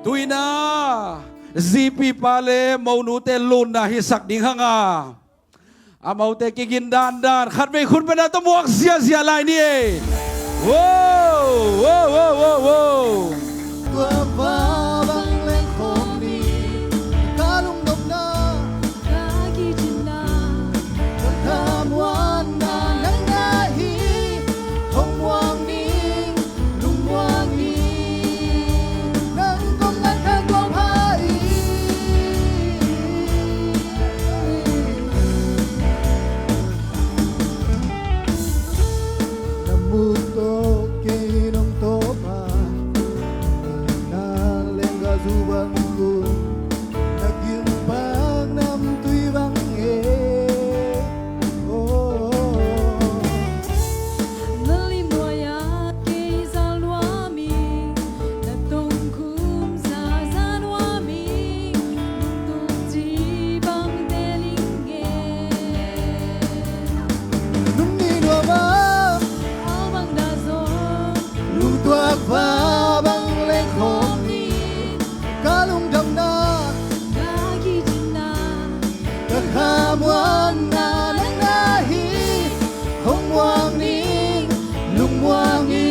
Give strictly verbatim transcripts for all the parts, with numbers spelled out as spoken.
Tuina zipi pa le monute lunna hisak ding hanga, amaute kigin dandan khatvei khut bena tawh muak ziazia lai ni ei. Wo, wo, wo, wo, wo. Tua va bang leng khawm ni, ka lungnopna, ka kicinna, ka khamuanna nang na hi. Hong muang ni, lungmuang ni, nang kong ngai kha tua pha hi. Na muk tawh kei nong tawp a, na lenggazu bang tung, na gilpak namtui bang e. Oh. Na limnuai-ah kei zal nuam ing, na tongkhum za za nuam ing, nungtung ci bang teel ing e. Nunni nuam a, al bang dah zong, lungtuak va bang leng khawm ni, ka lungdamna, ka kicinna, ka khamuanna nang na hi. Hong muang ni, lungmuang ni,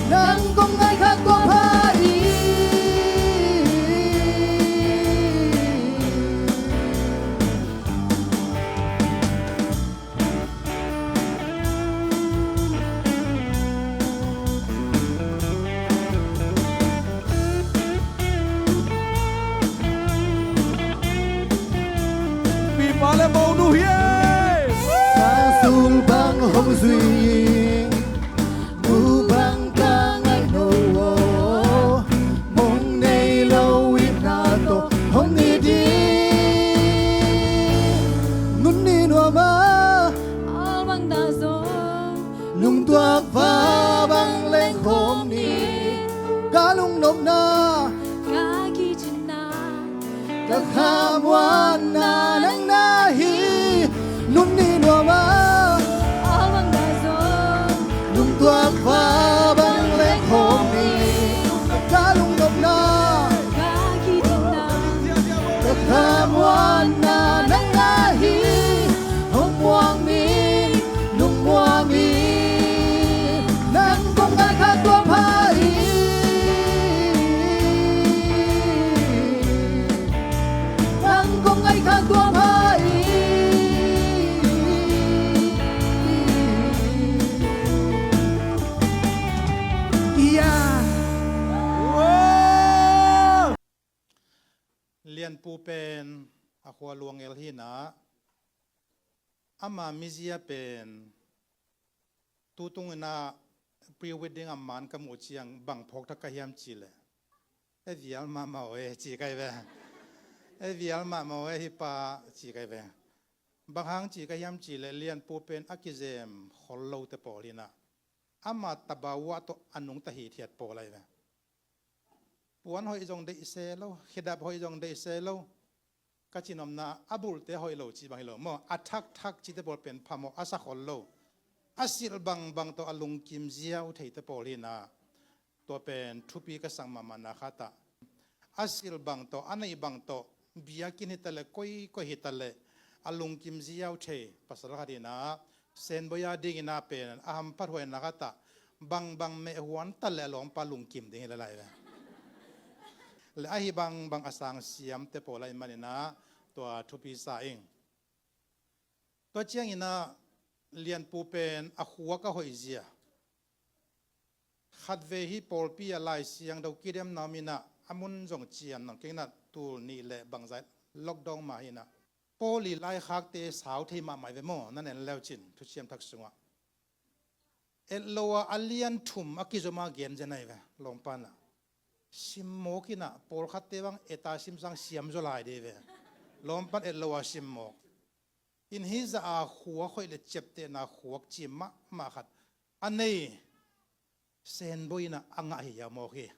nang kong ngai kha tua pha hi. Pi pa le mo nu hi e. Sang sul bang hong zui, nu bang ka ngai no aw, mong nei lo itna tawh hong ni ding. Nunni nuam a, al bang dah zong, lungtuak va bang leng khawm ni, ka lungnopna, ka kicinna, ka khamuanna nang na hi. Nunni nuam a, al bang dah zong, lungtuak va bang leng khawm ni, ka lungdamna, ka kicinna, ka khamuanna nang na hi. Hong muang ni, lungmuang ni, nang kong ngai kha tua pha hi. Nang kong ngai kha tua pha hi. Ia. Lianpu pen a khua Luangel hi na, ama mizia pen tutung in a pre-wedding a man ka muh ciang bang phawk thak ka hiam ci leh, e vial mahmah e ci ka hi ve. E vial mahmah e hi pa ci ka hi ve. Bang hang ci ka hiam ci leh Lianpu pen a kizem khol lote pawl hi na, ama tabawa tawh a nungta hithiat pawl ahi ve. Puan hoih zong deih se lo, khedap hoih zong deih se lo. Ka cinopna a bulhte hoih lo cih bang hi lo maw, a thakthak cihte pawl pen phamawh a sa khol lo. A silh bangbang tawh a lungkim ziau theite pawl hi na, tua pen thupi ka sak mahmahna khatah. A silh bang tawh, a neih bang tawh, biakinn hi taleh, koikoi hi taleh, a lungkim ziau thei pasal khat hi na, Senboi a dingin a pen a hamphathuaina khatah, bangbang mehhuan taleh a lawmpa lungkim ding hi le lai ve. Le ahi bangbang a sang siamte pawl ahi manin a tua thupi sa ing. Tua ciangin a Lianpu pen a khua ka hoih zia. Khatvei hi pawlpi a Lai Siangtho kidemna om in a, a mun zong cian nong keng na, tul nih le bangzah lockdown mah hi na, Paul i laikhakte sau thei mahmah hi ve maw, nan en leu cin thuciam thak sungah. Et lo a a lian thum a kizom a gen zen ahi ve, lawmpa na. Simmawk in a, pawlkhatte bang et a sim sang siam zaw lai ding hi ve. Lawmpan et lo a simmawk. In hih zah a khuak hoih le ciaptehna khuak ci mahmah khat a nei Senboi in a a ngah hi a mawk hi.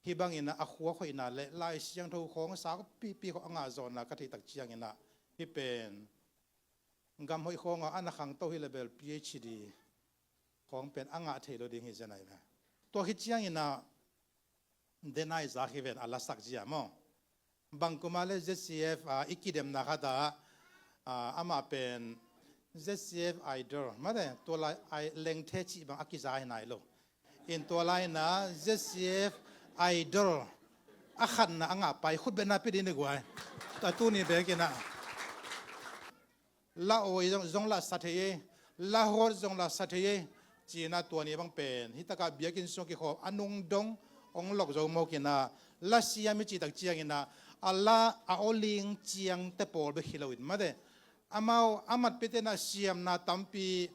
Hih bangin a a khuak hoihna le Lai Siangtho khawng a sakpipi khawng a ngah zawhna ka theih tak ciangin a, hih pen gam hoih khawngah a na khangto hi le bel P H D khawng pen a ngah thei lo ding hi zen ahi ve. Tua khit ciangin a Denai Zak hi ven a lasak zia maw. Bangkuma le Z C F a i kidemna khat ah, a, amah pen Z C F Idol mate, tua lai ai lengthe cih bang a kiza hi nai lo. In tua lai na Z C F Idol a khatna a ngah pai khut betna pia ding ni guai. A tuni bekin ah la awi zong, zong la sa thei ei, la hot zong la sa thei ei. Cina tua ni bang pen hi taka biakinn sung kikhawm a nung dong ong lok zo mawk ina, la siam i cih tak ciangina, a la a aw ling ciangte pawl bek hi loin mate, amau a matpite na siamna tampi,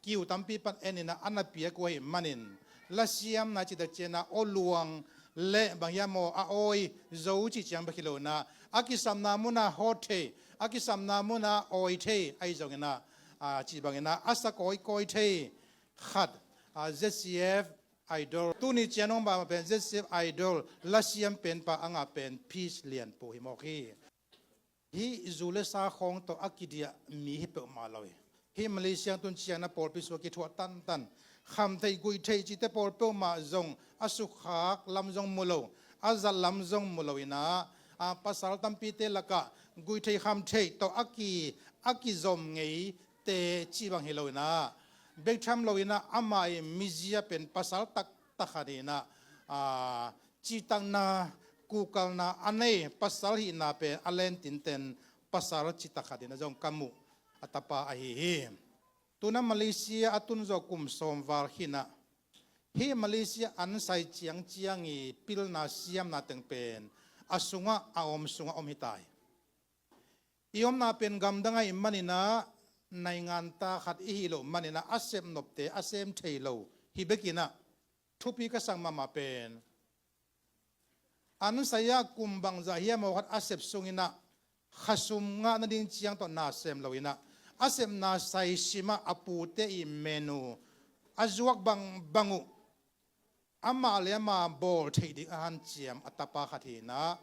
kiu tampi pan en ina a na piak uh ahih manin, la siamna cih tak ciangina aw luang le bang hiam aw a awi zo cih ciang bek hi lo ina, a kisamna muna hot thei, a kisamna muna awi thei ahi zongina, a, cih bangina a sa kawikawi thei khat, a, Z C F Idol. Tuni ciang nong bang pen Z C F Idol la siam penpa a ngah pen Peace Lianpu hi mawk hi. Hih zu le sa khawng tawh a kidiah mi hi peuhmah lo hi. Hih Malaysia tun ciang na pawlpi sua kithuah tantan, khamtheih guihtheih cihte pawl peuhmah zong a sukkhak lam zong mu lo, a zat lam zong mu lo ina, a, pasal tampite lakah guihtheih khamtheih tawh a ki, a kizom ngeite cih bang hi lo ina, bek tham lo ina amah i mizia pen pasal taktak khat ina, a, citakna, kukalna a nei pasal hihna pen a lentinten pasal citak khat ina zong ka muh a tapa ahi hi. Tuna Malaysia a tun zawh kum sawm val khinah hih Malaysia an sai ciangciang i pilna siamna teng pen a sungah a om sungah om hi tai. I omna pen gamdang ahih maninah naingan ta khat i hih loh maninah a sep nopte a sem thei lo hi bekinah thupi ka sak mahmah pen an sai-ah kum bangzah hiam aw khat a sep sunginah khasum ngah nading ciang tawh na sem loinah a sepna sai simah a pute i menu a zuak bangbang uh amah le amah bawl theih ding a hanciam a tapa khat hinah,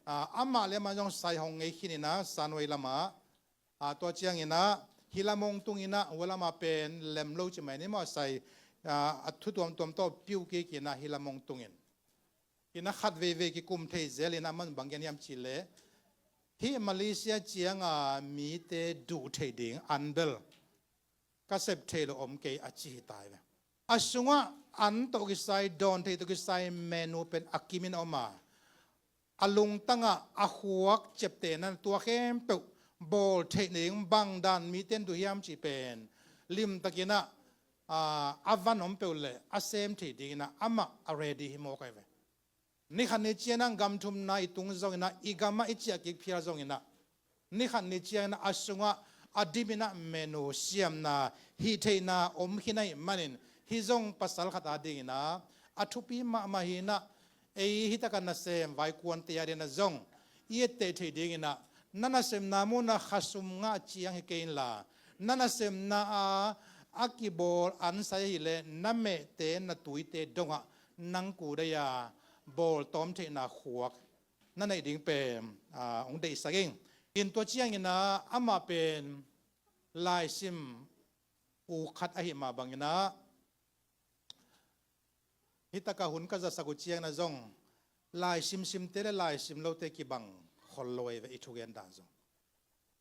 a, amah le amah zong sai hong ngei khininah Sanwei lamah, a, tua cianginah hih lam hong tunginah hua lamah pen lem lo ci mai ni maw sai, a, a thu tuamtuam tawh piu kikinah hih lam hong tungin. Inah khat veivei kikum thei zel inah man bang gen hiam cih leh hih Malaysia cianga mite duh theih ding an bel ka sep thei lo om kei a ci hi tai ve. A sungah an tawh kisai, dawn thei tawh kisai menu pen a kimin a om a, a lungtangah a khuak ciaptehna tua khempeuh bawl theih nading bang dan mite in duh hiam cih pen limtakinah, a, a van om peuh le a sem thei dinginah amah a ready hi mawk ahi ve. Nikhat ni cianah gam thumna i tung zonginah i gamah i ciah kik phial zonginah nikhat ni cianginah a sungah a diminah menu siamna hih theihna om khin ahih manin hih zong pasal khat a dinginah a thupi mahmah hinah ei hih takah nasem vaikuante a dinah zong i etteh theih dinginah na nasemna munah khasum ngah ciang hi kei inla na nasemna a a kibawl an sai ahileh na mehte na tuite dongah nang kudei a bawl tawm theihna khuak na neih ding pen, a, hong deihsak ing. In tua cianginah amah pen laisim u khat ahih mah banginah hih takah hun ka zasak uh cianginah zong laisim simte le laisim lote kibang khol lo ahi ve i thugen dan zong.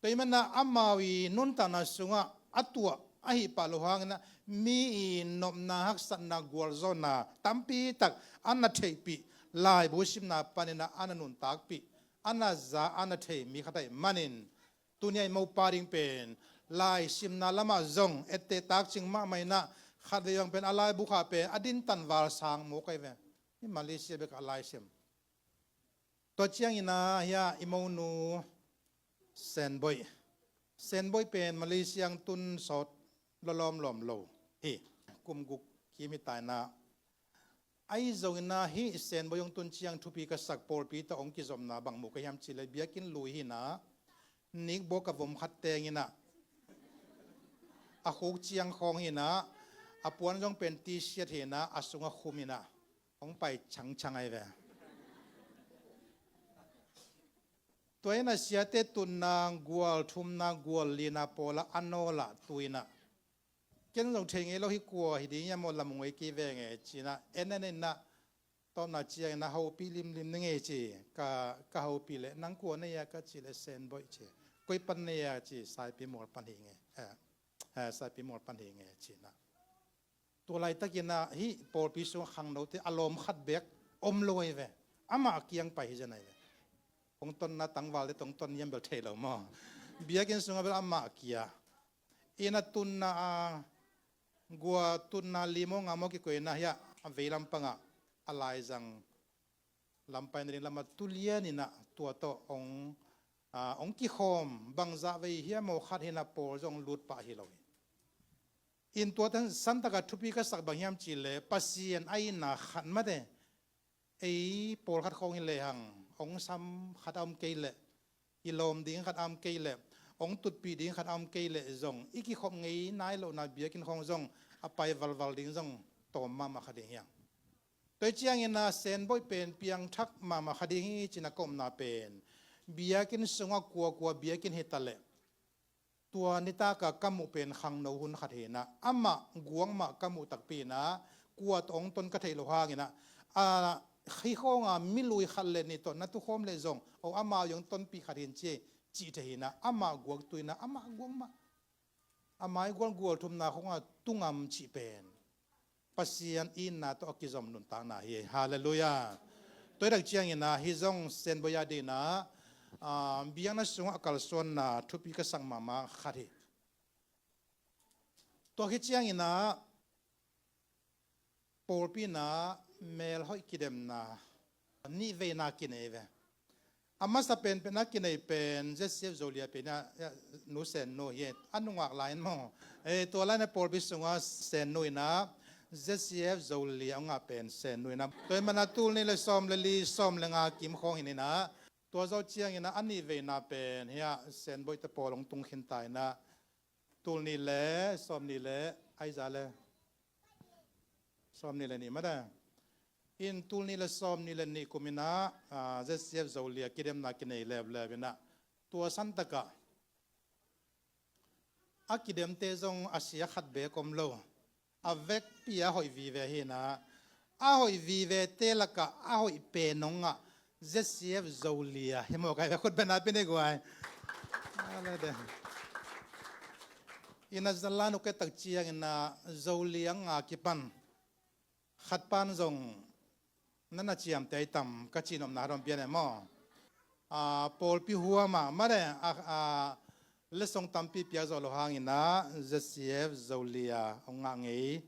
Tua ahih manin amau i nuntakna sungah a tuah ahih pah loh hangin mi i nopna haksatna gualzawhna tampi tak a na theihpih laibu simna panin a na nuntakpih a na za a na thei mi khat ahih manin tuni a i mopa ding pen laisimna lamah zong etteh takcing mahmah in a khatvei bang pen a laibu khah pen a dintan valsang mawk ahi ve. Hih Malaysia bek a laisim. Tua ciangin a hia i monu Senboih. Senboih pen Malaysia ang tun sawt lawlawm lawm lo hi. Kum guk kim hi ta in a, ahi zongin a hih Senboih hong tun ciang thupi ka sak pawlpi tawh hong kizopna bang mu ka hiam cih leh biakinn lui hi in a, nikbawk a vom khat teng in a, a khuk ciang khawng hi in a, a puan zong pen T-shirt hi in a, a sungah khum in a hong pai changchang ahi ve. Tua in a siate tunna gual thumna gual lina pawlah a nawlah tu in a, ken zong thei ngei lo hi, kua hi ding hiam aw, lam ngei kei veng e ci in a, en en in a, tawpna ciangin a hopih limlim ni ngei ci. Ka, ka hopih leh nang kua nei a ka cih leh Senboih ci. Koi pan nei a ci, Saipimual pan hi ngei. Eh, eh, Saipimual pan hi ngei ci na. Tua laitakin ah hih pawlpi sungah khangnote a lawm khat beek om lo ahi ve. Amah kiang pai hi zen ahi ve. Hong tonna tangvalte tong ton hiam bel thei lo maw? Biakinn sungah bel amah kia. Inn a tunna a gua tunna li maw nga maw kikoihna hiah a veilam pangah a laizang lampai nading lamah tulian inah tua tawh hong, ah, hong kikhawm bangzah vei hiam maw khat hinah pawl zong lut pah hi lo hi. In tua tan santakah thupi ka sak bang hiam cihleh Pasian a itna khat mate ei pawlkhat khawng hi lehang hong sam khat a om kei leh i lawm ding khat a om kei leh hong tutpih ding khat a om kei leh zong i kikhop ngei nai lohna biakinn khawng zong a pai valval ding zong tawm mahmah kha ding hiang. Tua hi ciangin a Senboih pen piangthak mahmah kha ding hi cin a ka omna pen biakinn sungah kuakua biakinn hi taleh tua nitaka ka muh pen khangno hun khat hinah amah guang mah ka muh takpi inah kua tawh hong ton ka theih loh hanginah a khi khawnga milui khat le nih tawh na tukhawm leh zong o amau i hong tonpih khat hin ci cih thei hinah amah guaktu inah amah guang mah a maigual gual thumna khawngah tungam cih pen Pasian itna tawh a kizom nuntakna hi. Halleluiah. Tua hi tak ciangin ah hih zong Senboih a dinah, ah, biakna sungah a kalsuanna thupi ka sak mahmah khat hi. Tua hi ciangin ah pawlpi inah melhoih kidemna nih veina kinei ve. A masa penpen a kinei pen Z C F Zolia pen a, a, nu Sennu hi a nungak lai in maw. E, tua lai na pawlpi sungah Sennu inah Z C F Zolia a ngah pen Sennu inah. Tua hi mana tul nih le sawm le li sawm le nga kim khawng hin inah. Tua zawh ciangin ah a nih veina pen hiah Senboihte pawl hong tung khinta inah. Tul nih le sawm nih le aiza le sawm nih le nih mate. In tul nih le sawm nih le nih kum inah, ah, Z C F Zolia kidemna kinei leuleu inah. Tua santakah a kidemte zong a sia khat beek om lo. A vekpi a hoih vive hinah. A hoih vivete lakah a hoih pen hong ngah Z C F Zolia hi maw kai ve khut bena pi ni guai. Inah zala nuk e tak ciangin ah Zolia nga kipan khat pan zong na na ciamte ai tam ka cihnopna hawm pian e maw? A, pawlpi huamah mate a, a, lesson tampi piak zawh lo hangin ah Z C F Zolia hong ngah ngei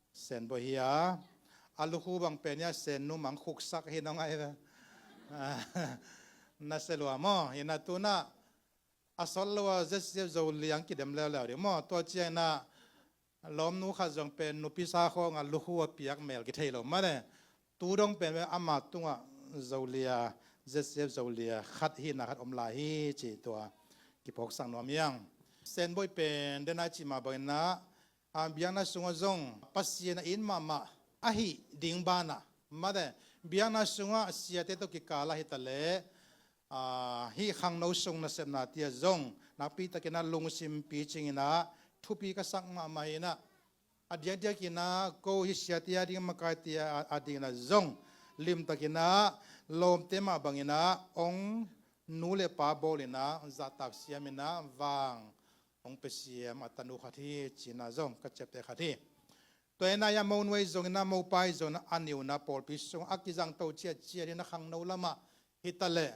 Senboih hi a. A lukhu bang pen hi a Sennu mang khuksak hi nong ai ve. Na se lua maw? Hi na tunah a sawt lo a Z C F Zolia ang kidem leuleu ding maw? Tua ciangin ah lawmnu khat zong pen nupi sa khawngah lukhu a piak mel kithei lo mane. Tu dong pen ve ama tungah Zolia, Z C F Zolia khat hihna khat om lai hi ci tua kiphawksak nuam hiang. Senboih pen dena cih mah bangin ah, a, biakna sungah zong Pasian a it mahmah ahih ding banah mate biakna sungah siate tawh kikal ah hi taleh, a, hih khangno sung nasepna tia zong nakpi takin ah lungsim picingin ah thupi ka sak mahmah in ah, a diakdiakin ah ko hih siate a ding makaite a, a dingin ah zong limtakin ah lawmte mah bangin ah hong nu le pa bawlin ah zahtak siamin ah vang hong pia siam a tanu khat hi cih na zong ka ciapteh khat hi. Tua hi na hi a monuai zongin ah mopai zongin ah a nih un ah pawlpi sungah a kizangto ciatciat hi na khangno lamah hi taleh,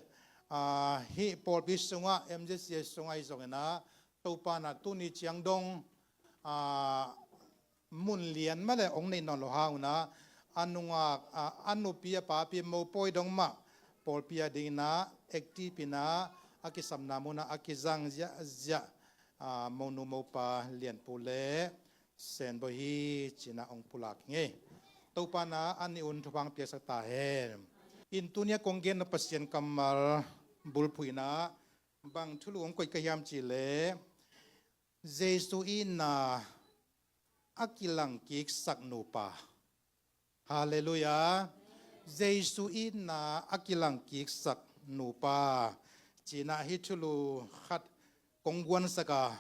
a, hih pawlpi sungah M Z C A sungah hi zongin ah Topa na tuni ciang dong, a, mun lian mah le hong neih nawn lo hang un ah a nungak, a, a nupi a papi mopawi dong mah pawlpi a dingin ah active in ah a kisamna munah a kizang ziahziah, a, monu mopa Lianpu le Senboih hi cih na hong pulak hi ngei. Topa na a nih un thupha piaksak ta hen. In tuni a kong gen na Pasian kammal bulphuh in ah bang thulu hong koih ka hiam cih leh Jesu itna a kilangkiksak nupa. Halleluiah. Jesu itna a kilangkiksak nupa cih na hih thulu khat kong guansak a,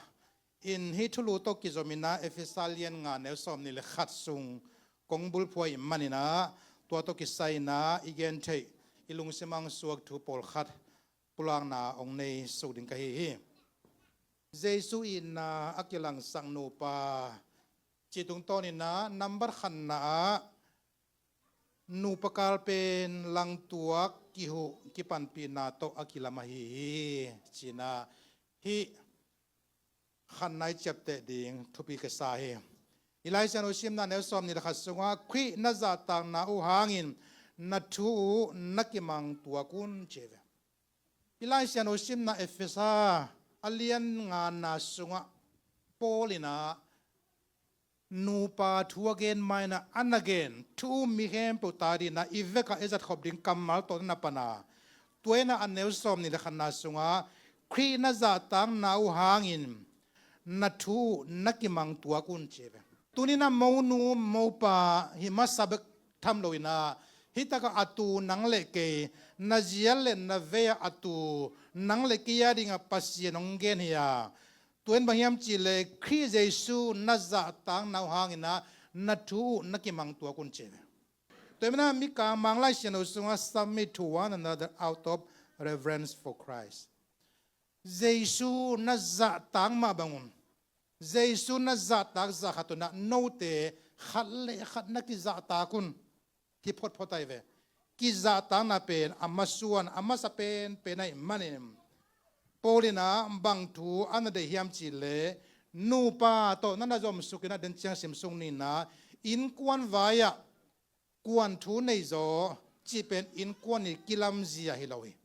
in hih thulu tawh kizom in ah Efesa lian nga neu sawm nih le khat sung kong bulphuh ahih manin ah tua tawh kisai-in ah i gen theih, i lungsim ah suak thu pawlkhat pulakna hong nei suk ding ka hi hi. Jesu itna a kilangsak nupa cih tungtawnin ah nambat khatna ah nupa kal pen langtuak, kihuh, kipanpihna tawh a kilam ahi hi, ci-in ah hih khatna i ciapteh ding thupi ka sa hi. I Lai Siangtho simna a neu sawmnih le khat sungah, Khrih na zahtakna uh hangin na thu uh na kimang tuak un, ci hi ve. I Lai Siangtho simna Efesa a lian ngana sungah Paul in ah nupa thu a gen ma-in ah a na gen thu um mi khempeuh ta dingin ah i vekah i zatkhop ding kammal tawh na na pan a, tua in ah a neu sawmnih le khatna sungah, Khrih na zahtakna uh hangin na thu uh na kimang tuak un, ci hi ve. Tuni-in ah monu mopa hih masa bek tham loin ah, hih takah a tu nang le kei, na zi le na vei ah a tu nang le kei a dingah Pasian hong gen hi a, tua in bang hiam cih leh Khrih Jesu na zahtakna uh hangin ah na thu uh na kimang tuak un, ci hi ve. Tua ahih manin ah Mikang Manglai Siangtho sungah, submit to one another out of reverence for Christ. Jesu na zahtak mah bangun, Jesu na zahtak zah khat un ah note khat le khat na kizahtak un, hi photphot ahi ve. Kizahtakna pen a masuan, a masa penpen ahih manin, Paul in ah bang thu a na deih hiam cih leh, nupa tawh na na zomsuk in ah, den ciang sim suk ni in ah, innkuan vai-ah kuan thu nei zaw cih pen innkuan i kilamzia hi lo hi.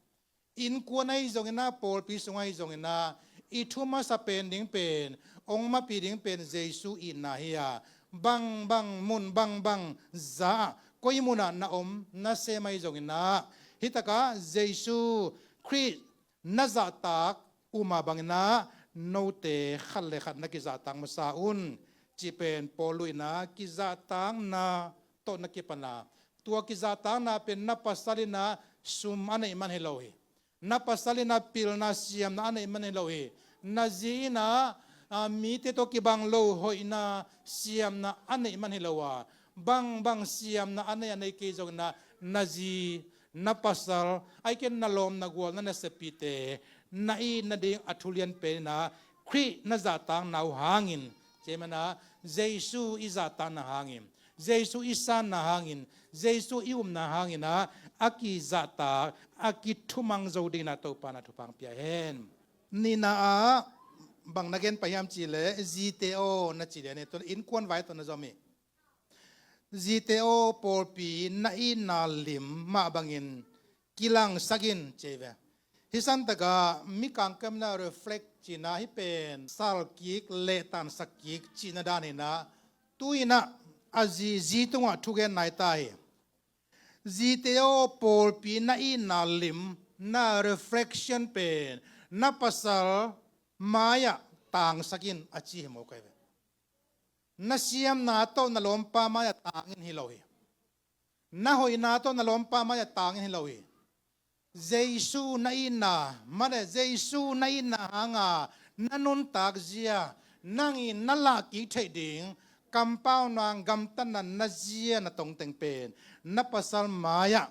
Innkuan ahi zongin ah, pawlpi sung ahi zongin ah, i thu masa pen ding pen, hong mapih ding pen Jesu itna hi a, bangbang mun, bangbang zah ah, koi munah na om na sem ahi zongin ah, hih takah Jesu Khrih na zahtak uh mah bangin ah note khat le khat na kizahtak masa un, cih pen Paul in ah kizahtakna tawh na kipan a, tua kizahtakna pen na pasal in ah sum a neih man hi lo hi. Na pasal in ah pilna siamna a neih man hi lo hi. Na zi in ah, a, mite tawh kibang lo hoihna siamna a neih man hi lo a, bangbang siamna a nei a nei kei zongin ah, na zi, na pasal, ahih kei leh na lawm na gual, na naseppihte, na it nading a thu lian pen in ah Khrih na zahtakna uh hangin, ci hi manin ah, Jesu i zahtakna hangin, Jesu i sanna hangin, Jesu i upna hangin ah a kizahtak, a kithumang zo dingin ah Topa in ah thupha hong pia hen. Nihna ah bang na gen pah hiam cih leh, zite aw na ci lian hi, tua innkuan vai tawh na zom hi. Zite aw, pawlpi na itna lim mah bangin kilangsak in, ci hi ve. Hih santakah Mikang kamna reflect cihna, hih pen salkik, lehtansak kik cihna dan hi in ah, tu-in ah a zi, zi tungah thugen nai ta hi. Zite aw, pawlpi na itna lim, na reflection pen na pasal mai-ah tangsak in, a ci hi mawk ahi ve. Na siamna tawh na lawmpa mai-ah tang in hi lo hi. Na hoihna tawh na lawmpa mai-ah tang in hi lo hi. Jesu na itna, mah leh Jesu na itna hanga na nuntak zia, nang in na lahkik theih ding kampau nang, gamtatna na zia, na tongteng pen na pasal mai-ah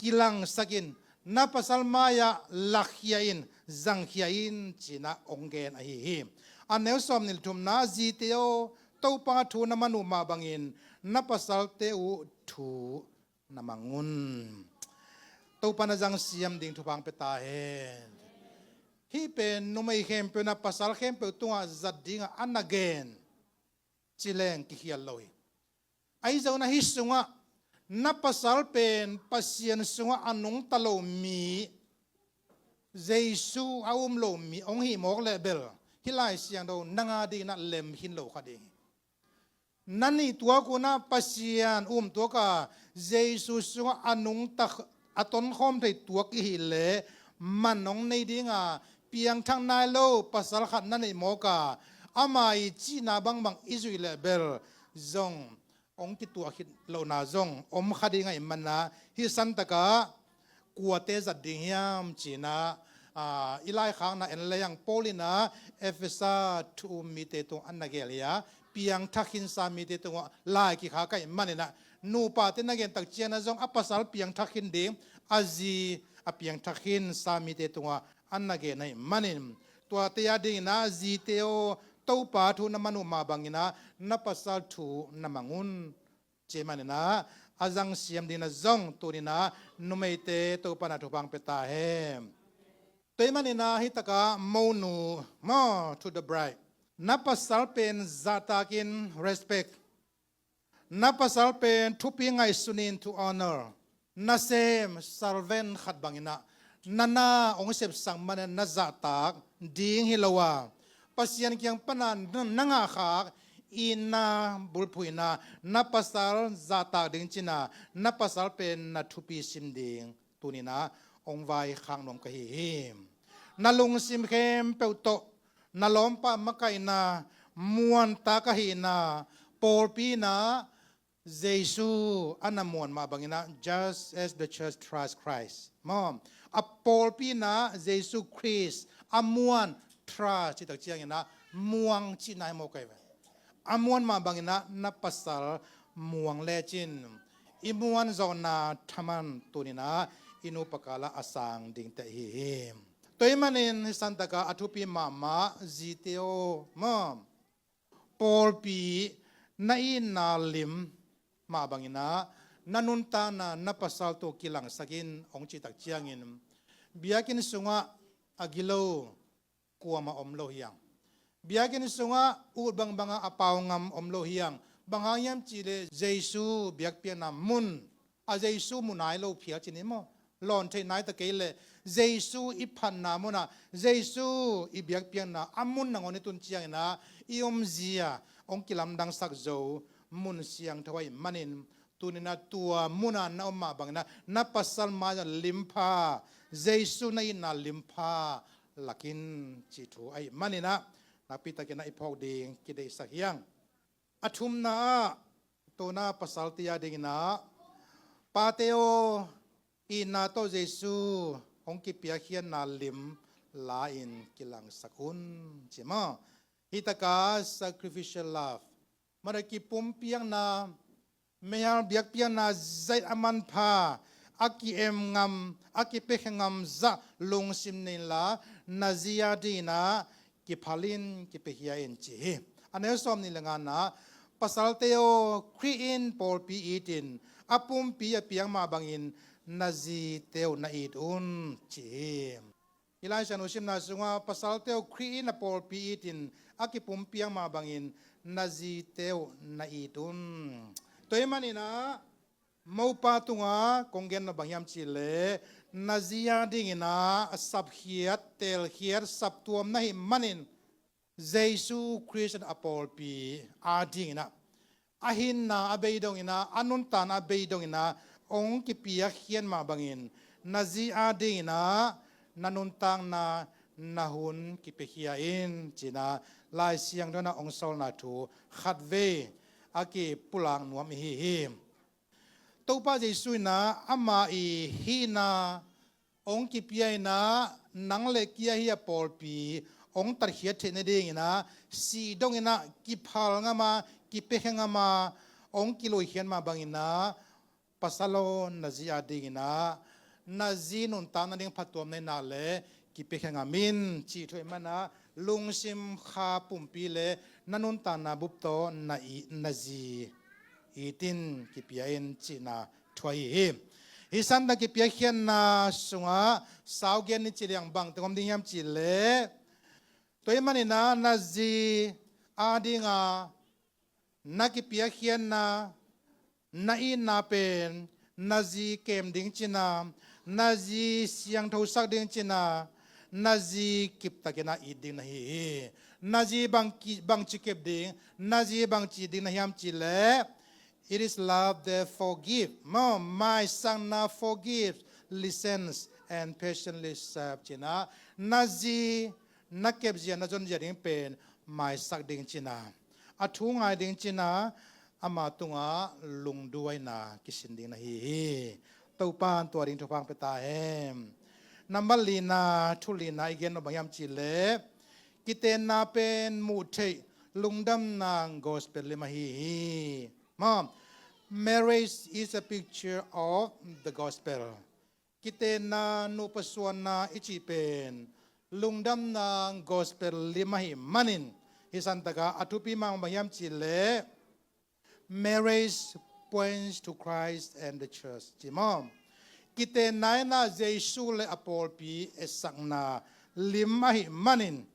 kilangsak in, na pasal mai-ah lakhia in, zangkhia in, ci-in ah hong gen ahi hi. A neu sawmnih le thumna, zite aw, Topa thu na man uh mah bangin na pasalte uh thu na mang un. Topa in ah zangsiam ding thupha hong pia ta hen. Hih pen numei khempeuh in ah pasal khempeuh tungah zat dingah a na gen, ci leng kikhial lo hi. Ahi zongin ah hih sungah na pasal pen Pasian sungah a nungta lo mi, Jesu a um lo mi hong hih mawk leh bel, hih Lai Siangtho nang a dingin ah lem khin lo kha ding hi. Na nih tuak un ah Pasian um tuak a, Jesu sungah a nungta, a tonkhawm thei tuak i hih leh, man hong nei ding a, piangthak nai lo pasal khat na neih mawk a, ama i cihna bangbang i zuih leh bel zong hong kituah khit lohna zong om kha ding ahih manin ah, hih santakah kuate zat ding hiam ci-in ah, a, i laikhakna en leng, Paul in ah Efesa thu um mite tungah a na gel hi a, piangthak khinsa mite tungah lai kikhak ahih manin ah, Nupate na gen tak ciangin ah zong a pasal piangthak khin ding, a zi a piangthak khin, Psalm-mite tungah a na gen ahih manin, tuate a dingin ah, zite aw, Topa thu na man uh mah bangin ah na pasal thu na mang un, ci ahih manin ah, a zangsiam dingin ah zong tuni-in ah numeite Topa in ah thupha hong pia ta hen. Tua ahih manin ah hih takah monu, mo, to the bride, na pasal pen zahtak in, respect. Na pasal pen thupi ngaihsun in, to honor. Nasem, servant khat bangin ah, na na hong sepsak manin na zahtak ding hi lo a, Pasian kiang pan a na, na ngahkhak itna bulphuh in ah, na pasal zahtak ding ci-in ah, na pasal pen na thupi sim ding tuni-in ah hong vaikhak nuam ka hi hi. Na lungsim khempeuh tawh, na lawmpa makaihna, muantak ahihna, pawlpi in ah Jesu a na muan mah bangin ah, just as the church trusts Christ, maw. A pawlpi in ah Jesu Khrist a muan, trust cih tak ciangin ah muang cihna hi maw, ka hi ve. A muan mah bangin ah na pasal muang lecin, i muan zawhna thaman tuni-in ah i nupa kal ah a sang dingte ahi hi. Tua ahih manin hih santak ah a thupi mahmah, zite aw, maw, pawlpi na itna lim mah bangin ah na nuntakna na pasal tawh kilangsak in, hong cih tak ciangin, biakinn sungah a gilo kuamah om lo hi hang. Biakinn sungah ut bangbang a a pau ngam om lo hi hang. Bang hang hiam cih leh Jesu biakpiakna mun, a Jesu mu nai lo phial ci ni maw. Lawn theih nai ta kei leh, Jesu i phatna mun ah, Jesu i biakpiakna a mun nangawn i tun ciangin ah, i omzia hong kilamdangsak zo mun siangtho ahih manin, tuni-in ah tua mun ah na om mah bangin ah na pasal mai-ah limpha, Jesu na itna limpha lak in, cih thu ahih manin ah, nakpi takin ah i phawk ding kideihsak hi hang. A thumna ah, tua na pasalte a dingin ah, pate aw, itna tawh Jesu hong kipiakkhiatna lim la-in kilangsak un, ci maw. Hih takah sacrificial love, mada kipumpiakna, meihal biakpiakna zaih a manpha, a ki-em ngam, a kipiakhia ngam zah lungsim nei inla, na zi a dingin ah kiphal in, kipiakhia in, ci hi. A neu sawmnih le ngana, pasalte aw, Khrih in pawlpi it in, a pumpi a piak mah bangin na zite uh na it un, ci hi. Hih Lai Siangtho simna sungah, pasalte aw, Khrih in a pawlpi it in, a kipumpiak mah bangin na zite uh na it un. Tua ahih manin ah, mopa tungah kong gen nop bang hiam cih leh, na zi a dingin ah sapkhiat, teelkhiat, saptuam na hih manin, Jesu Khrist in a pawlpi a dingin ah, a hinna a bei dongin ah, a nuntakna a bei dongin ah, hong kipiakkhiat mah bangin, na zi a dingin ah na nuntakna, na hun kipiakhia in, ci-in ah Lai Siangtho in ah hong sawlna thu khatvei a kipulak nuam i hi hi. Topa Jesu in ah ama i hihna hong kipia in ah, nang le kei ahi a pawlpi hong tatkhiat theih nadingin ah, sih dongin ah kiphal ngam a, kipiakhia ngam a, hong kiluikhiat mah bangin ah, pasal aw, na zi a dingin ah, na zi nuntak nading phattuam na hihna le kipiakhia ngam in, cih thu ahih manin ah, lungsim kha pumpi le na nuntakna bup tawh na i, na zi it in, kipia in, cihna thu ahi hi. Hih santak kipiakkhiatna sungah sau gen ni ci leng bang teng om ding hiam cih leh, tua ahih manin ah na zi a dingin ah na kipiakkhiatna, na itna pen na zi kem ding ci-in ah, na zi siangthosak ding ci-in ah, na zi kiptakin ah it ding na hi hi. Na zi bang ki, bangci kep ding, na zi bangci it ding na hiam cih leh, it is love that forgive. Maw, maisakna forgives, listens and patiently serve, ci-in ah, na zi na kepzia, na zonzia ding pen maisak ding ci-in ah, a thu ngai ding ci-in ah, ama tungah lungduaina kisin ding na hi hi. Topa in tua ding thupha hong pia ta hen. Nambat lina, thu lina i gen nop bang hiam cih leh, kitenna pen muh theih lungdamna gospel lim ahi hi. Maw, Marriage is a picture of the gospel. Kitenna, nupa suanna i cih pen lungdamna gospel lim ahih manin, hi santaka a thupi mahmah hiam cih leh, marriage points to Christ and the church, ci maw? Kitenna in ah Jesu le a pawlpi etsakna lim ahih manin,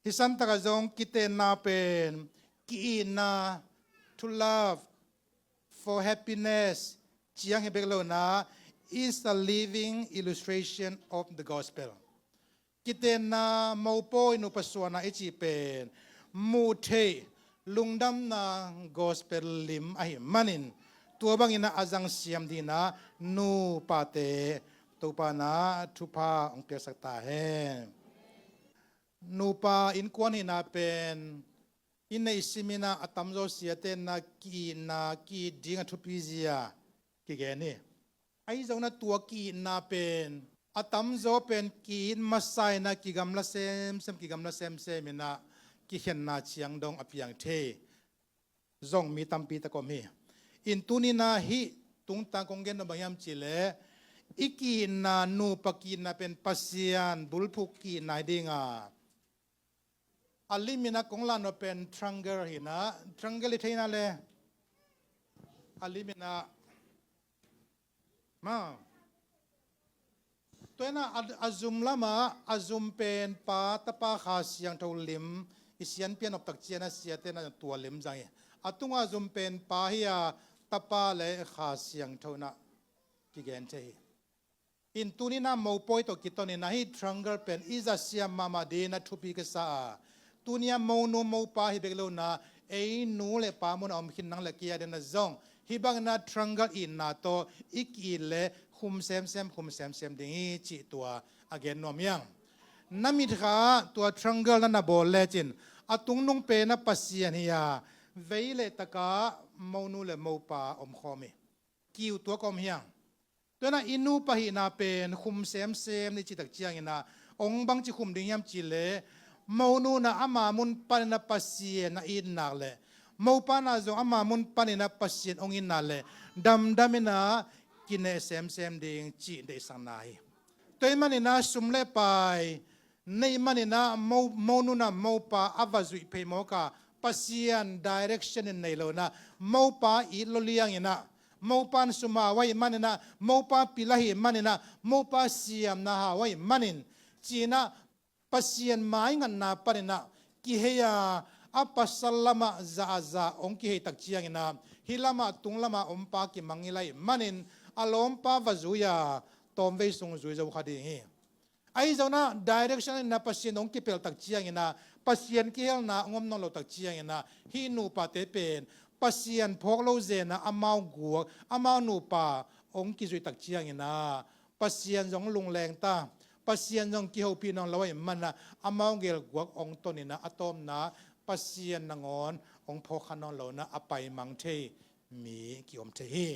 hi santaka zong kitenna pen ki-itna, to love, for happiness, ciang hi bek lo in ah, is a living illustration of the gospel. Kitenna, mopawi, nupa suanna i cih pen muh theih lungdamna gospel lim ahih manin, tua bangin ah a zangsiam dingin ah nupate Topa in ah thupha hong piaksak ta hen. Nupa innkuan hihna pen i neih simin ah a tamzaw siate in ah ki-itna, ki-it ding a thupi zia kigen hi. Ahi zongin ah tua ki-itna pen a tamzaw pen ki-it masa in ah kigamla semsem, kigamla semsem in ah kikhenna ciang dong a piang thei zong mi tampi tak om hi. In tuni in ah hih tungtang kong gen nop bang hiam cih leh, i ki-itna, nupa ki-itna pen Pasian bulphuh ki-itna hi ding a, a lim in ah kong lah nop pen triangle hi in ah, triangle i thei na le, a lim in ah, ma, tua in ah a, a zum lam ah, a zum pen Pa, Tapa, Kha Siangtho lim, i sianpi a noptak ciang ah siate in ah tua lim zang hi. A tunga zum pen Pa hi a, Tapa le Kha Siangtho in ah kigen thei hi. In tuni in ah mopawi tawh kiton in ah hih triangle pen i zahsiam mahmah dingin ah thupi ka sa a, tuni ah monu mopa hi bek lo in ah, ei nu le pa mun a om khin nang le kei a dingin ah zong hih bangin ah triangle itna tawh i ki-it leh khum semsem, khum semsem ding hi cih tua a gen nuam hi hang. Na mitkha ah tua triangle na na bawl lecin, a tungnung pen ah Pasian hi a, vei le tak ah monu le mopa om khawm hi. Kiu tuak om hi hang. Tua in ah i nupa hihna pen khum semsem ni cih tak ciangin ah, hong bangci khum ding hiam cih leh, monu in ah ama mun panin ah Pasian a it nak leh, mopa in ah zong ama mun panin ah Pasian hong it nak leh, damdam in ah kineh semsem ding cih deihsakna hi. Tua ahih manin ah sum le pai neih manin ah mo, monu in ah mopa a va zuih phei mawk a, Pasian direction in nei lo in ah, mopa it lo liang in ah, mopa in sum hau ahih manin ah, mopa pil ahih manin ah, mopa siamna hau ahih manin, ci-in ah Pasian maingatna panin ah kihei a, a pasal lam ah zahzah hong kihei tak ciangin ah, hih lam ah tung lam ah om pa kimangngilh ahih manin, a lawmpa va zui a, tawmvei sung zui zo kha ding hi. Ahi zongin ah direction in ah Pasian hong kipelh tak ciangin ah, Pasian kihelna hong om nawn lo tak ciangin ah, hih nupate pen Pasian phawk lo zen ah amau guak, amau nupa hong kizuih tak ciangin ah, Pasian zong lungleng ta, Pasian zong kihopih nawn lo ahih manin ah, amau gel guak hong ton in ah, a tawpna Pasian nangawn hong phawk kha nawn lo in ah, a paimang thei mi kiom thei hi.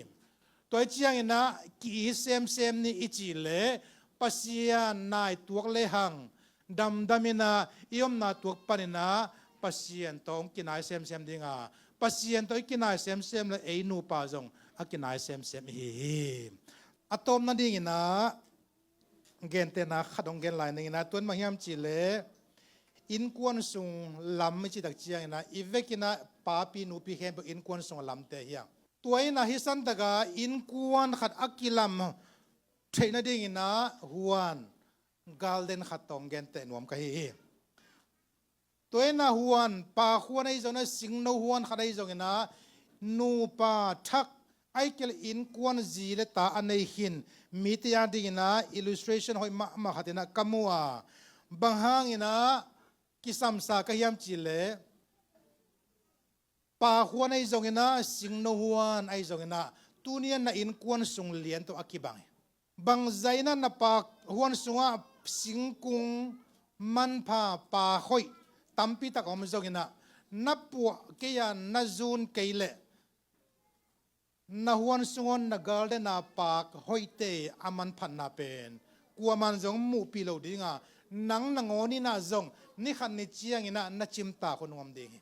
Tua ahih ciangin ah ki-it semsem ni i cih leh, Pasian nai tuak lehang, damdam in ah i omna tuak panin ah Pasian tawh hong kinai semsem ding a, Pasian tawh i kinai semsem leh ei nupa zong a kinai semsem i hi hi. A tawpna dingin ah gentehna khat hong gen lai ning in ah, tua in bang hiam cih leh, innkuan sung lam i cih tak ciangin ah, i vekin ah papi nupi khempeuh innkuan sung a lamte hi hang. Tua in ah hih santak ah innkuan khat a kilam theihna dingin ah huan, garden khat tawh hong genteh nuam ka hi hi. Tua in ah huan, pa huan ahi zongin ah, singno huan khat ahi zongin ah, nupa thak, ahih kei leh innkuan zi le ta a nei khin mite a dingin ah illustration hoih mahmah khat in ah ka mu a, bang hangin ah kisamsa ka hiam cih leh, pa huan ahi zongin ah, singno huan ahi zongin ah, tuni-a na innkuan sung lian tawh a kibang hi. Bangzah in ah na pa huan sungah singkung, manpha, pa hoih tampi tak a om zongin ah, na puah kei a, na zun kei leh, na huan sung aw, na garden a pa hoihte a manphatna pen kuaman zong muhpih lo ding a, nang nangawn in ah zong ni khat ni ciangin ah na cimtak hun hong om ding hi.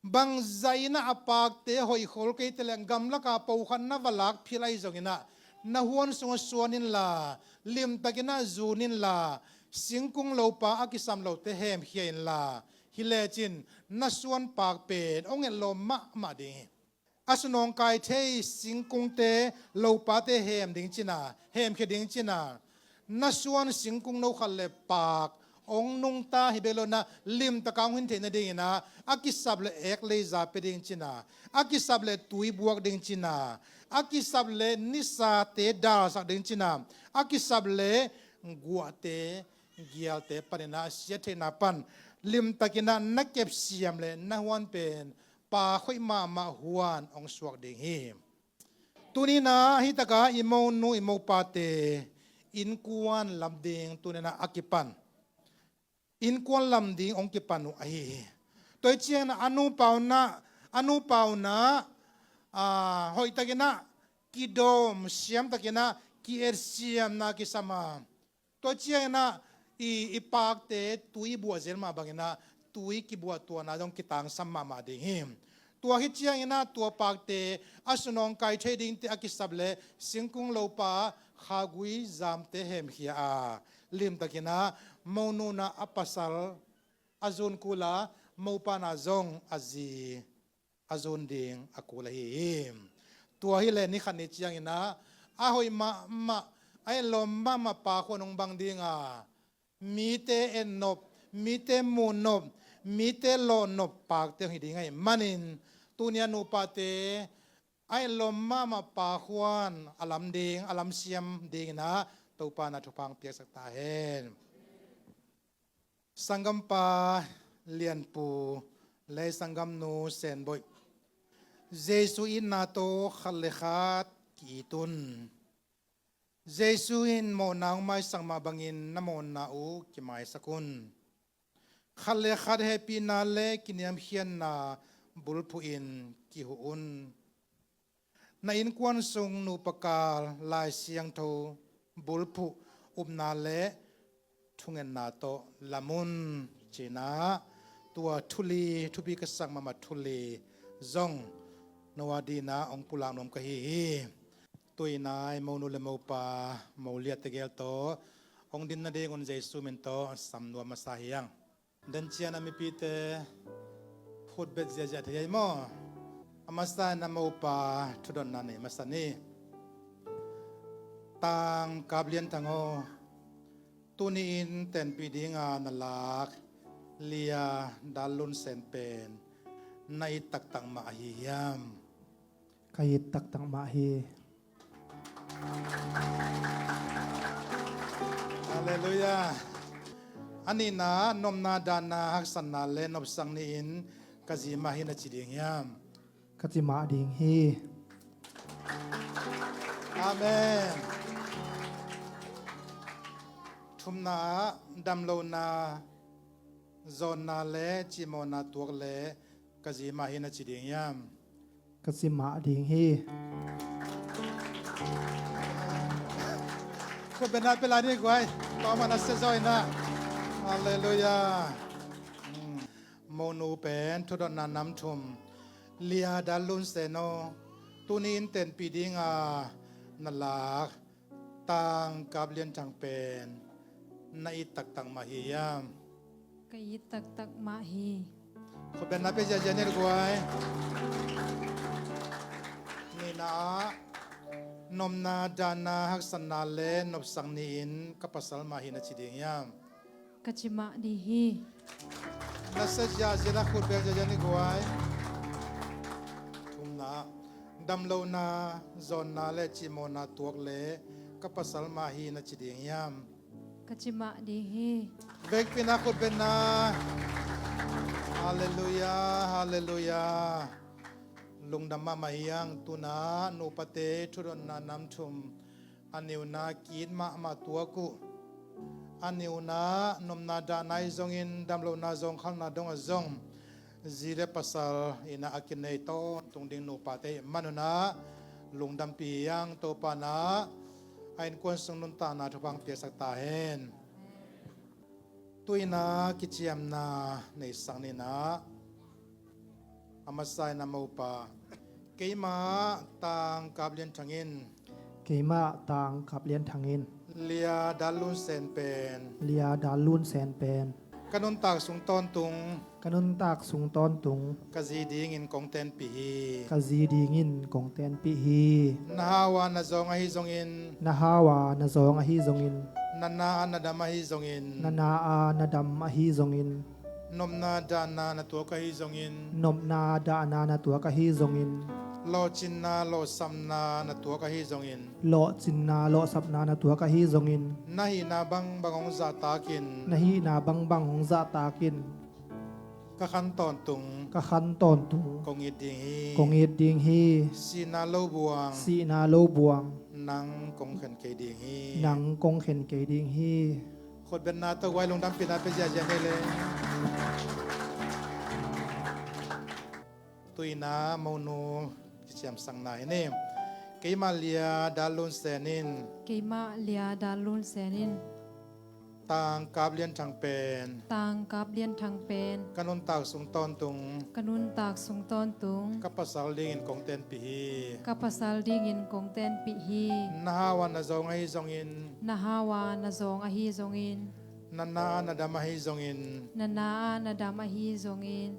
Bangzah inah a pakte hoihkhol kei teh leh gamlaka po khat na va lak philh ahi zonginah na huan sungah suan inla, limtakinah zun inla, singkung lopa a kisam lote hemkhia inla, hi lecin na suan pak pen hong etlawm mahmah ding hi. A sunawngkai thei singkungte lopate hem ding cina, hemkhia ding cina, na suan singkung no khat le pak hong nungta hi bek lo inah limtaka hong hin theih nadinginah a kisap le ek leiza pia ding cina, a kisap le tui buak ding cina, a kisap le nisate dalsak ding cina, a kisap le guahte gialte paninah siatheihna pan limtakinah na kepsiam le na huan pen pak hoih mahmah huan hong suak ding hi. Tuninah hitaka i monu i mopate innkuan lam ding tuninah a kipan, innkuan lam ding hong kipan uh ahi hi. Tua hi cianginah a nupa unah, a nupa unah, ah, hoihtakinah kidawm siamtakinah ki-etsiamna kisam a, tua cianginah i, i pakte tui buah zel mah banginah tui kibuah tuahna dong kitangsam mahmah ding hi. Tua hi cianginah tua pakte a sunawngkai thei dingte a kisap le singkung lopa khagui zamte hemkhia a, limtakinah monu unah a pasal a zun kula, mopa unah zong a zi a zun ding a kul ahi hi. Tua hileh ni khat ni cianginah a hoih mahmah, a etlawm mahmah pak huan hong bang dinga, mite etnop, mite muhnop, mite lawnop pakte hong hi ding ahih manin, tuni a nupate a etlawm mahmah pak huan a lam ding, a lamsiam dinginah Topa unah thupha hong piaksak ta hen. Sanggampa Lianpu le sanggamnu Senboih, Jesu itna tawh khat le khat ki-it un. Jesu in mawhna hong maisak mah bangin na mawhna uh kimaisak un. Khat le khat hehpihna le kiniamkhiatna bulphuhin kihuh un. Na innkuan sung nupa kal Lai Siangtho bulphuh upna le thungetna tawh lam un, cinah tua thu li, thupi ka sak mahmah thu li zong no a dinah hong pulak nuam ka hi hi. Tuinah i monu le mopa, mo liatte gel tawh hong din nadingun Jesu min tawh sam nuam masa hi hang. Dancian a mipite khut bet ziahziah thei ahi maw? A masa in a mopa thudotna nei masa ni. Tangkap Lian Thang aw, tuni-in tenpih dinga na lak Lia Dal Lun Sen pen na it taktak mah ahi hiam? Ka it taktak mah hi. Halleluiah. A nihna, nopna, dahna, haksatna le nopsak ni-in ka zi mah hi na ci ding hiam? Ka ci mah ding hi. Amen. Thumna ah damlohna, zawnna le cimawhna tuak le ka zi mah hi na ci ding hiam? Ka ci mah ding hi. Khutbetna pia lai ni guai. Tawmah na sia zaw inah. Halleluiah. Monu pen thudotna nam thum. Lia Dal Lun Sen aw, tuni-in tenpih dinga na lak Tangkap Lian Thang pen na it taktak mah hi hiam? Ka it taktak mah hi. Khutbetna pia ziahziah ni guai. Nihna ah nopna, dahna, haksatna le nopsak ni-in ka pasal mah hi na ci ding hiam? Ka ci mah ding hi. Na sia ziahziah na khut beng ziahziah ni guai. Thumna, damlohna, zawnna le cimawhna tuak le ka pasal mah hi na ci ding hiam? Ka ci mah ding hi. Vekpi na khut beng na. Halleluiah, halleluiah. Lungdam mahmah hi hang. Tuna nupate thudotna nam thum. A niuna ki-it mahmah tuak uh. A niuna nopna dahna i zongin damlohna zawngkhalna dongah zong zi le pasal inah a kinei tawntung ding nupate i man unah lungdampih hi hang. Topa inah a innkuan sung nuntakna thupha hong piaksak ta hen. Tu-inah kiciamna neisak ni inah. A masa in a mopa, keimah Tang Kap Lian Thang in, keimah Tang Kap Lian Thang in, Lia Dal Lun Sen pen, Lia Dal Lun Sen pen, ka nuntak sung tawntung, ka nuntak sung tawntung, ka zi dingin kong tenpih hi, ka zi dingin kong tenpih hi. Na hau a na zawng ahi zongin, na hau a na zawng ahi zongin, na na a na dam ahi zongin, na na a na dam ahi zongin, nopna dahna na tuak ahi zongin, nopna dahna na tuak ahi zongin, lawhcinna lawhsapna na tuak ahi zongin, lawhcinna lawhsapna na tuak ahi zongin, na hihna bangbang hong zahtak in, na hihna bangbang hong zahtak in, ka khan tawntung, ka khan tawntung, kong it ding hi, kong it ding hi. Sihna lo buang, sihna lo buang, nang kong khen kei ding hi, nang kong khen kei ding hi. Khutbetna tawh guai lungdampihna pia ziahziah ni le. Tu-in ah monu kiciamsakna hi ni. Keimah Lia Dal Lun Sen in, keimah Lia Dal Lun Sen in, Tang Kap Lian Thang pen, Tang Kap Lian Thang pen, ka nuntak sung tawntung, ka nuntak sung tawntung, ka pasal dingin kong tenpih hi, ka pasal dingin kong tenpih hi. Na hau a na zawng ahi zongin, na hau a na zawng ahi zongin, na na a na dam ahi zongin, na na a na dam ahi zongin,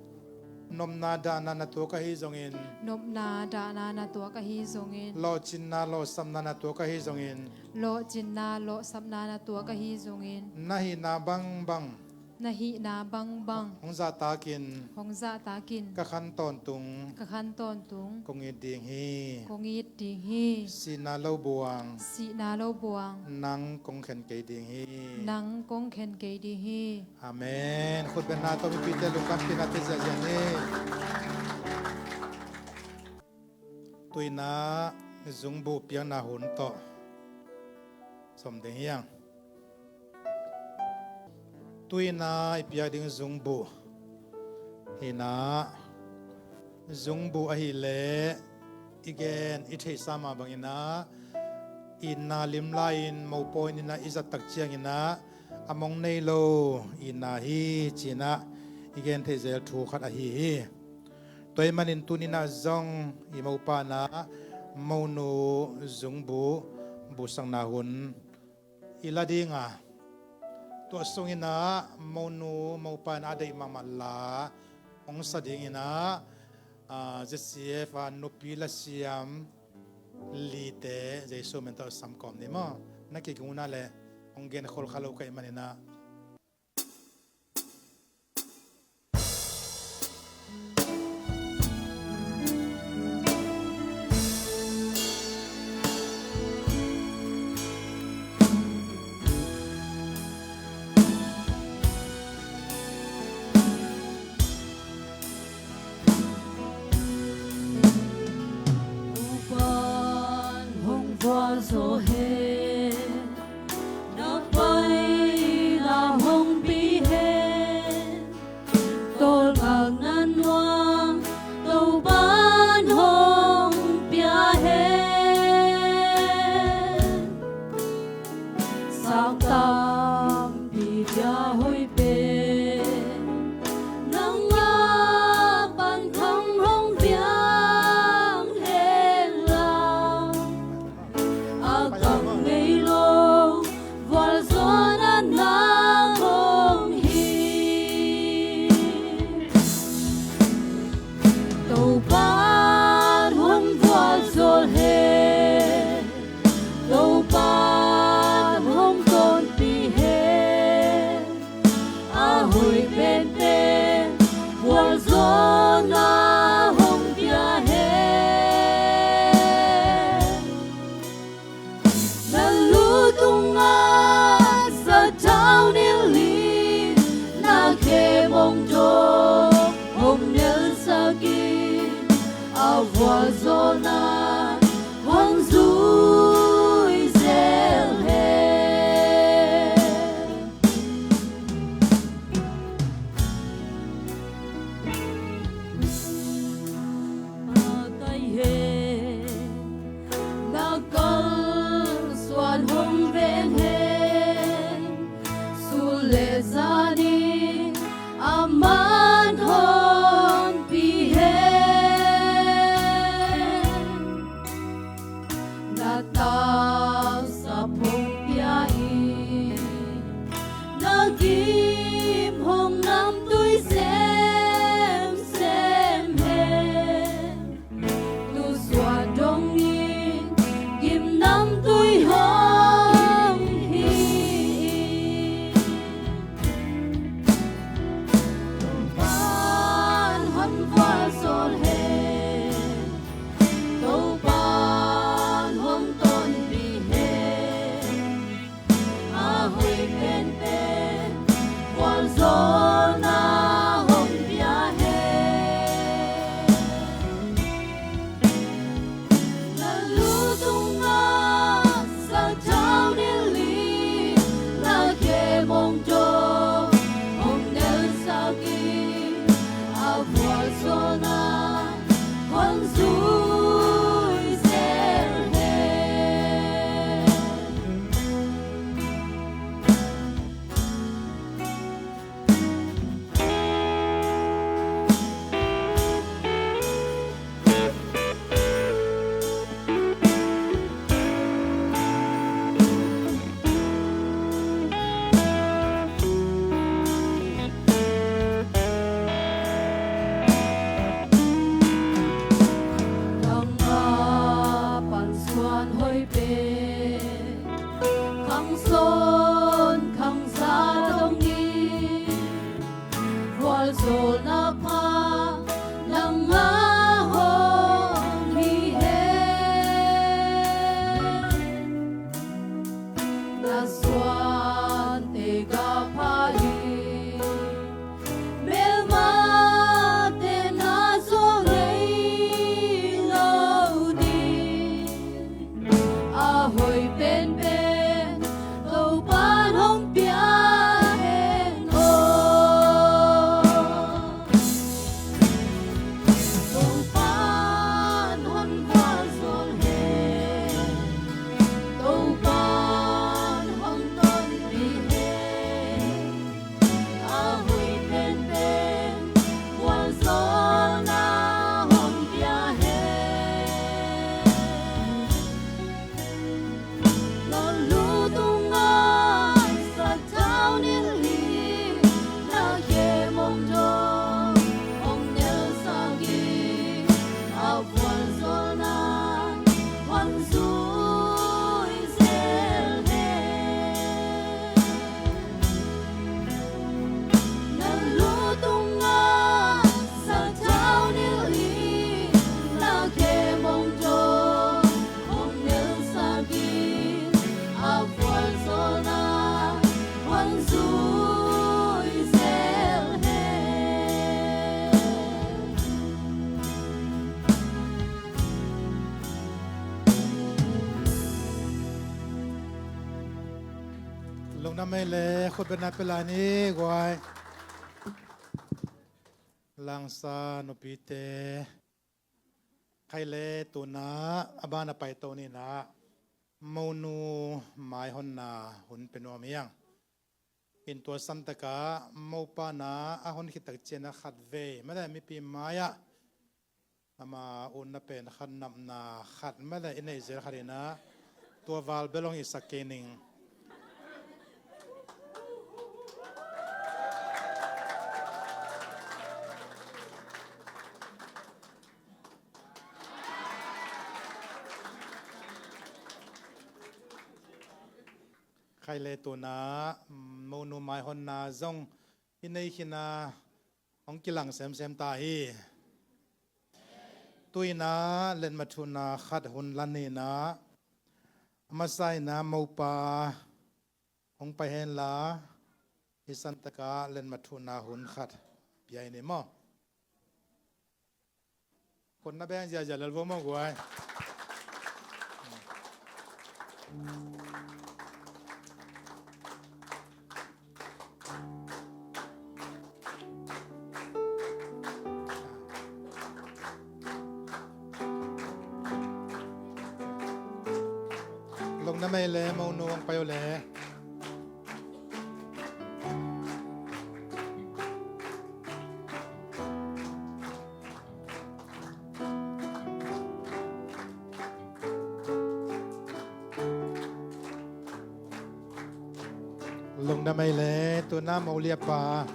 nopna dahna na tuak ahi zongin, nopna dahna na tuak ahi zongin, lawhcinna lawhsapna na tuak ahi zongin, lawhcinna lawhsapna na tuak ahi zongin, na hihna bangbang, na hihna bangbang, hong zahtak in, hong zahtak in, ka khan tawntung, ka khan tawntung, kong it ding hi, kong it ding hi. Sihna lo buang, sihna lo buang, nang kong khen kei ding hi, nang kong khen kei ding hi. Amen. Khutbetna tawh mipite lungdampihna pia ziahziah ni. Tu-in ah zungbuh piakna hun tawh zom ding hi hang. Tu-in ah i piak ding zungbuh hi-in ah, zungbuh ahih leh i gen i theihsa mah bangin ah, itna lim lai-in mopawi ni-in ah i zat tak ciangin ah, a mong nei lo itna hi ci-in ah i gen theih zel thu khat ahi hi. Tua ahih manin tuni-in ah zong i mopa in ah monu zungbuh buhsakna hun i la ding a, tua sungin ah monu mopa in ah a deih mahmah la hong sa dingin ah, ah, Z C F a nupi lasiam lite Jesu min tawh sam kawm ni maw. Na kiging un ah leh hong gen khol kha lo ka hih manin ah. Topa'n hong vualzawl hen, na paina hong pi hen, tawlngakna nuam Topa'n hong pia hen. Sang tampi dia hoih pen nang a pan thang hong piang hen la, a kam ngei lo vualzawlna na kong hi. Topa'n hong vualzawl hen, Topa'n hong tonpih hen, Khang sawn khang za dong in, vualzawlna pha nangmah hong hi hen. Na suante gah pha in, melmate na zuau ngei lo ding. A hoih penpen Topa'n hong pia hen aw. Topa'n hong vualzawl hen. Topa'n hong tonpih hen. A hoih penpen vualzawlna hong pia hen. Na lu tungah sathau nilh in, na khe mawngdaw hong nelsak in, a vualzawlna hong zui zel hen. Na lu tungah sathau nilh in, na khe mawngdaw hong nelsak in, a vualzawlna hong zui zel hen. Lungdam ei le, khutbetna pia lai ni guai. Langsa nupite, khai le tuna a ban a paito ni-in ah, monu maihonna hun pia nuam hi hang. In tua santak ah mopa na a hon khit tak ciang ah khatvei mah leh mipi mai-ah ama utna pen khat, napna khat mah leh i neih zel khat in ah, tua val bel hong hisak kei ning. Khai le tuna monu maihonna zong i nei khin a, hong kilang semsem ta hi. Tu-in ah letmathuhna khat hun la ni-in ah, a masa in ah mopa hong pai hen la, hih santak ah letmathuhna hun khat pia hi ni maw. Kotna beng ziahziah lel vo maw guai. Lungdam ei le, monu hong pai uh le. Lungdam ei le, tuna moliapa.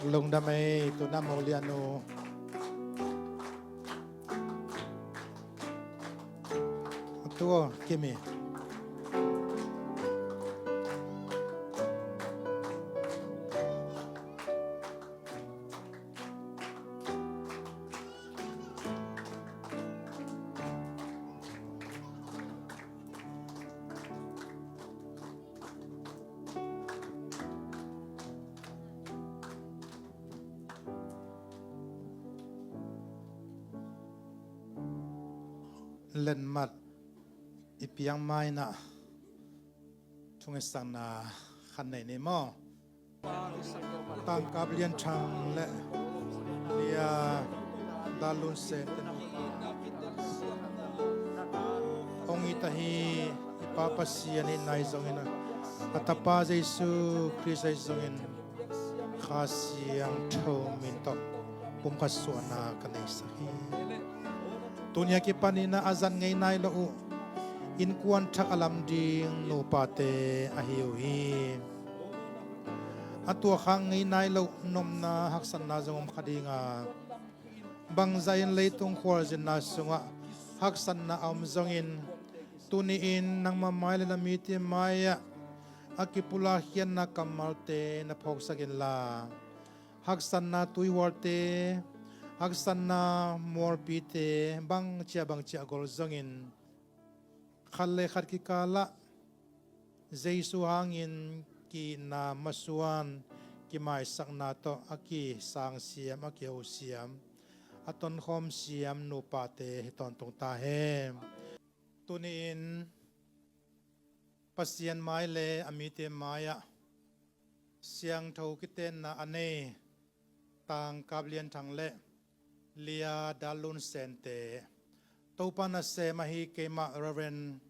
Lungdam ei, tuna molianu. Tua kimi. Letmat i piang ma-in ah thungetsak na khan nei ni maw. Tangkap Lian Thang le Lia Dalun Sen te nupa hong it ahi i Pa Pasian in ahi zongin, a Tapa Jesu Khrist ahi zongin, Kha Siangtho min tawh pumkhat suahna ka neisak hi. Tuni a kipanin a zat ngei nai lo uh innkuan thak a lam ding nupate ahi uh hi. A tuakhak ngei nai loh nopna haksatna zong om kha ding a, bangzah in leitung khualzinna sungah haksatna a om zongin, tuni-in nangmah mai le na mite mai-ah a kipulak khiatna kammalte na phawksak inla, haksatna tuihualte, haksatna mualpite bangcia bangcia gol zongin, khat le khat kikalah Jesu hangin ki-itna, masuan kimaisakna tawh a kisangsiam, a kihosiam, a tonkhawm siam nupate hi tawntung ta hen. Tuni-in Pasian mai le a mite mai-ah siangtho kitenna a nei Tangkap Lian Thang le Lia Dal Lun Sente, Topa nasem ahi keimah Reverend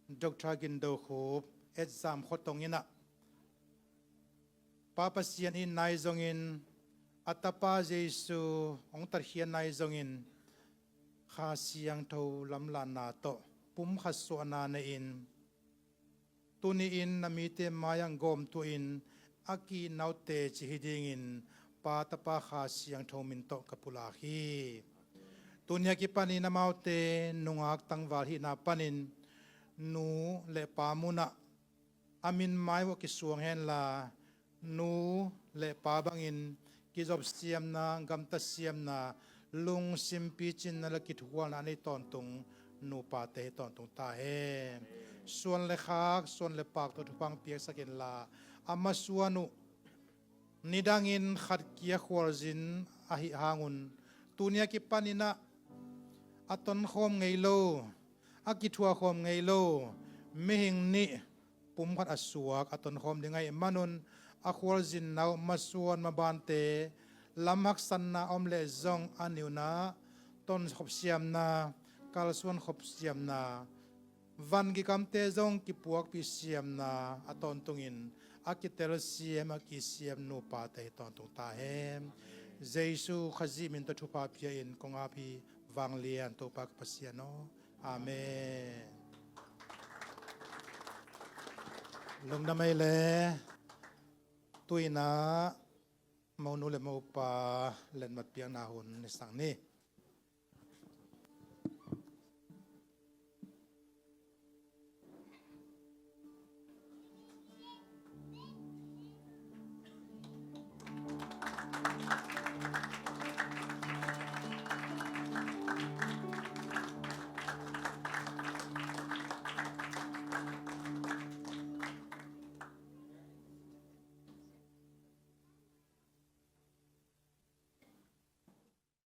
Doctor Gin Do Khup, Edzam Khua Tong in ah, Pa Pasian in nai zongin, a Tapa Jesu hong tatkhiat nai zongin, Kha Siangtho lamlanna tawh pumkhat suahna nei-in, tuni-in na mite mai-ah gawmtuahin a ki-itna uh teci hi dingin Pa, Tapa, Kha Siangtho min tawh ka pulak hi. Tuni a kipanin amaute nungak tangval hihna panin nu le pa munah a min mai uh a kisuang henla, nu le pa bangin kizopsiamna, gamtasiamna, lungsim picinna le kithualna a nei tawntung nupate hi tawntung ta hen. Suan le khak, suan le pak tawh thupha piaksak inla, a masuan uh nidangin khat kia khualzin ahih hangun, tuni a kipanin ah a tonkhawm ngei lo, a kithuakhawm ngei lo mihing nih pumkhat a suak a tonkhawm ding ahih manun, a khualzinna uh masuan mabante, lam haksatna om leh zong a niunah tonkhop siamna, kalsuan khop siamna, van kikamte zong kipuakpih siamna a tawntungin a kitelsiam, a kisiam nupate hi tawntung ta hen. Jesu Khazih min tawh thupha pia-in kong ap hi. Vanglian Topa ka Pasian aw. Amen. Lungdam ei le. Tu-in ah monu le mopa letmat piakna hun ni sang ni.